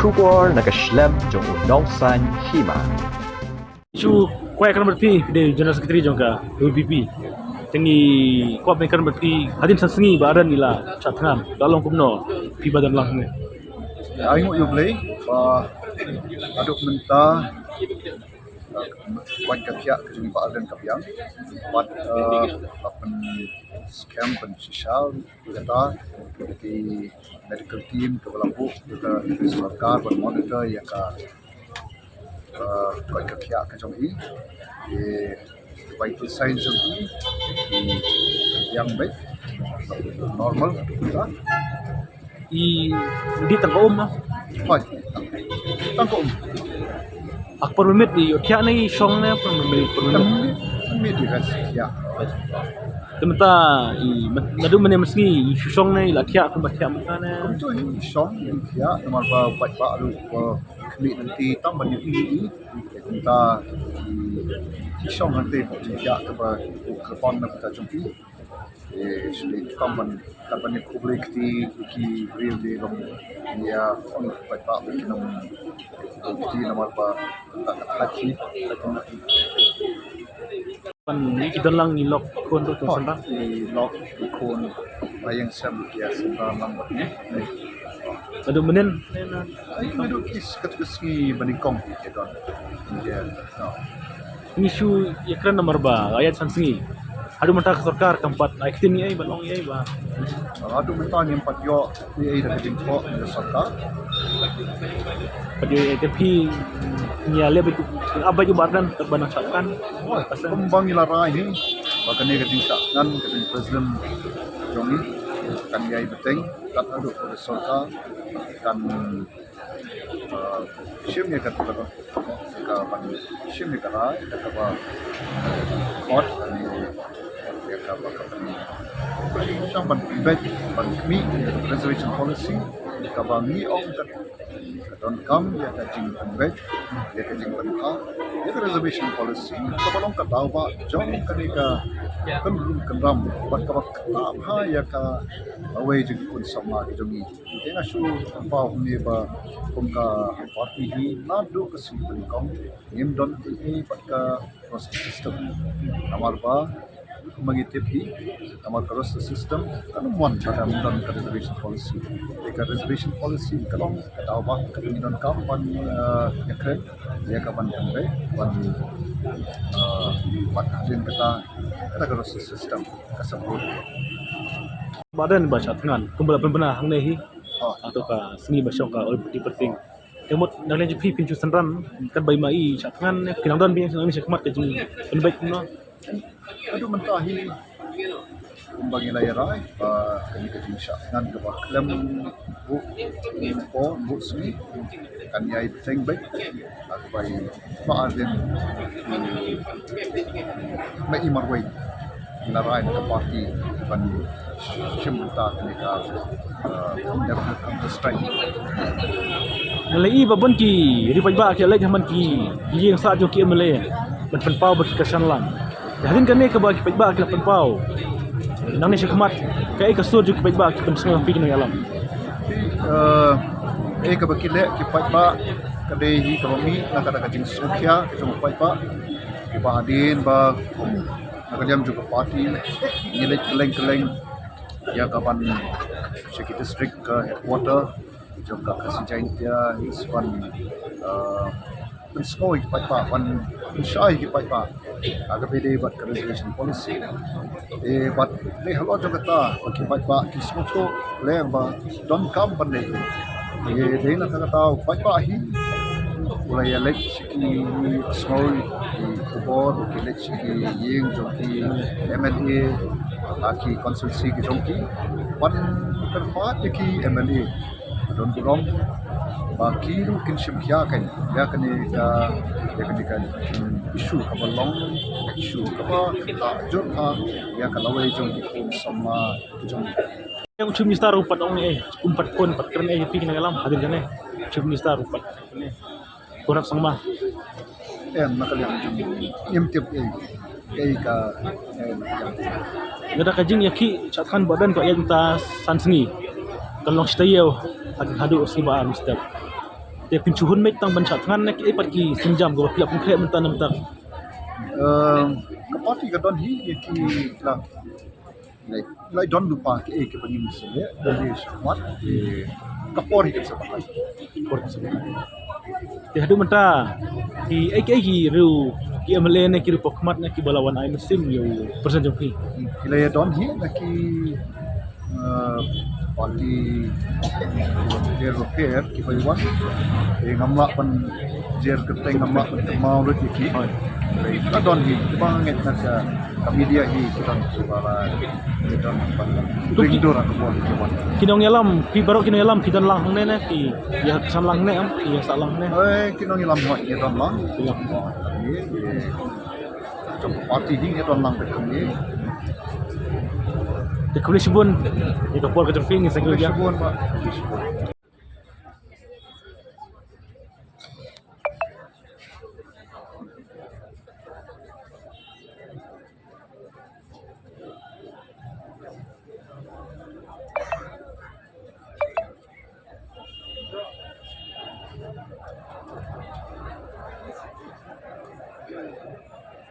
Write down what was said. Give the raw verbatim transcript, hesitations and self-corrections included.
Khubor na ka shlem jong u nongsaiñ hima. Shu kwah kren bad phi, phi dei General Secretary jong ka U B P. Te ngi kwah ban kren bad phi hadien san sngi ba ardent ngi la shah thngan, la long kumno, phi ba don lang ne. Ai nguh ïa U Blei ba haduh mynta, uh, wat ka khiah ka jong ngi ba ardent ka biang. Wat, uh, ba pynskhem pynshisha ïa kata, ïa ki medical team kaba la buh ïa ka sorkar ban monitor ïa ka, uh, wat ka khiah ka jong i. Ïa vital signs jong i, i biang beit, normal, ka. I dih tang ka um, ah. Hooid, tang ka um. Ak por mynmiet i ïoh thiah ne i shong ne, por mynmiet, por mynmiet. Mynmiet, mynmiet i rest thiah. Te mynta i, naduh mynne mynsngi i shu shong ne, i la thiah kumba thiah mynta ne. Kumto i shong i thiah, namar ba paidbah ruh ba khmih lynti tam ban ïohi ïa i. Kumta i shong hangtei, ba jingthiah kaba u kyrpang na bynta jong i. Eh, shu dei tam ban, tam ban ïakhublei kti ïa ki briew, dei ban ïa ong paidbah ba kin ym ïakhublei kti namar ba kumta ka thait hi. Ban ngi ki don lang, ngi lok khun ruh ki synran. Ngi lok ki khun ba ïeng sem ki ïa synran lang bad ngi. Naduh mynnin? Ai, naduh ki s-, katto ka sngi ba nyngkong ki don. Ïa, no. Ngi shu ïakren namar ba la ïaid san sngi. Haduh mynta ka sorkar kam pat ai ktien ei ei, ban ong ei ei ba. Haduh mynta ngim pat ïoh ei ei da ka jingthoh na ka sorkar. Pat ïoh ei ei, te phi ngi ïa leh beit, ap beit ïa u Bah Ardent, kat ba nang shah thngan. Kumba ngi la rai hi ba kane ka jingshah thngan ka jong president jong ngi kan ïai bteng, kat haduh ba ka sorkar kan uh, shim ïa ka, ka, ka ban shim ïa ka rai, ïa ka ba, uh, khot, ïa ka ba ka ban, shang ban pynbeit, ban khmih ïa ka reservation policy, ïa ka ba ngi ong ka, ka donkam ïa ka jingpynbeit, ïa ka jingpynbha ïa ka reservation policy, ka ba long ka daw ba jong kane ka kynrum kynram, bad ka ba kynbha ïa ka lawei jong ki khun samla ki jong ngi. Te nga shu pynpaw hangne ba kum ka party hi naduh ka sngi ba nyngkong ngim don ei ei bad ka roster system. Namar ba kumba ngi tip hi, namar ka roster system kan ym wan lada ym don ka reservation policy. Te ka reservation policy ka long ka daw ba ka ngi donkam ban, eh, ïakren ïa ka ban pynbeit ban, eh, ban hadien kata, kata ka roster system ka support. Bah Ardent ba shah thngan kumba la pynbna hangne hi. Oh. Hato ka sngi ba shong ka All Party Party. Te mut nangne jong phi phin shu synran katba i ma i shah thngan ne, phin nang don phi nangne shakhmat ka jingpynbeit kumno? Haduh mynta hi kumba ngi la ïarai ba kane ka jingshah thngan kaba khlem buh por buh sngi kan ïai bteng beit. Haba i Bah Ardent i mei i marwei, ngi la rai na ka party ban shim bynta kane ka, uh, indefinite hunger strike. Nga la ïohi ba bun ki ri paidbah ki leit ha man ki ïing sah jong ki M L A ban pynpaw bad ki kyrshan lang. Hadien kane kaba ki paidbah ki la pynpaw nangne shakhmat, kaei ka sur jong ki paidbah ki pynsngew ha phi ki nongïalam? Eh, kaei kaba ki leh ki paidbah ka dei hi kaba mih na kata ka jingsngewkhia ka jong u paidbah. Kiba hadien ba kum na ka liang jong ka party ngi leit kylleng kylleng ïa ka ban sha ki district ka headquarter jong ka Khasi Jaintia Hills ban, eh, pynsngew ïa ki paidbah, ban pynshai ïa ki paidbah ha kaba ïadei bad ka reservation policy. Eh, bad dei halor jong kata ba ki paidbah ki sngewthuh lem ba donkam ban leit. Eh, dei na kata ka daw paidbah hi u la ïaleit sha ki, sngew ki khubor, ki leit sha ki ïing jong ki M L A ha ki constituency ki jong ki ban kyrpad ïa ki M L A ba don burom ba ki ruh kin shim khia kein ïa kane ka, ïa kane ka issue kaba long issue kaba kynta jur ha ïa ka lawei jong ki khun samla ki jong. Ïa u Chief Minister u pat ong ei, um pat phone pat kren ei ïa phi ki nongïalam hadien kane. Chief Minister u pat kren ei. Conrad Sangma. Em, na ka liang jong ngi ngim tip ei, ei ka, em, na ka liang. Lada ka jingïakhih shah thngan Bah Ardent ka ïaid mynta san sngi, kan long shi taïew haduh sngi ba ar mynstep. Te phin shu hun mih tang ban shah thngan ne ki ei pat ki sienjam kaba phi la pynkhreh mynta na mynta? Em, ka party ka don hi ïa ki la, la, la don lypa ki ei kiba ngin sngewleh, la ïa shakhmat, eh, ka por hi kan sa batai. Por kan sa batai. Te haduh mynta ki ei ki ei ki riew, ki M L A ne ki riew pakhmat ne kiba la wan ai mynsiem ïa u president jong phi? Ki la ïa don hi na ki, eh, party, eh, kiba ïa wan. Eh, ngam lah ban jer kyrteng, ngam lah ban kynmaw lut ïa ki. Hooid. Ki la don hi kiba ngeit na ka, ka media hi ki don kiba la, ki don ban ring dur ha ka bor ki wan. Ki nongïalam, phi baroh ki nongïalam phi don lang hangne ne phi ïa ksan lang hangne em, phi ïa sah lang hangne? Eh, ki nongïalam hooid ki don lang. Ki don. Ïa, ïa. Jong ka party hi ngi don lang beit kumne. Te khublei shibun ïa ka por ka jong phi, ngin sa ïakynduh. Khublei shibun, bah. Khublei shibun.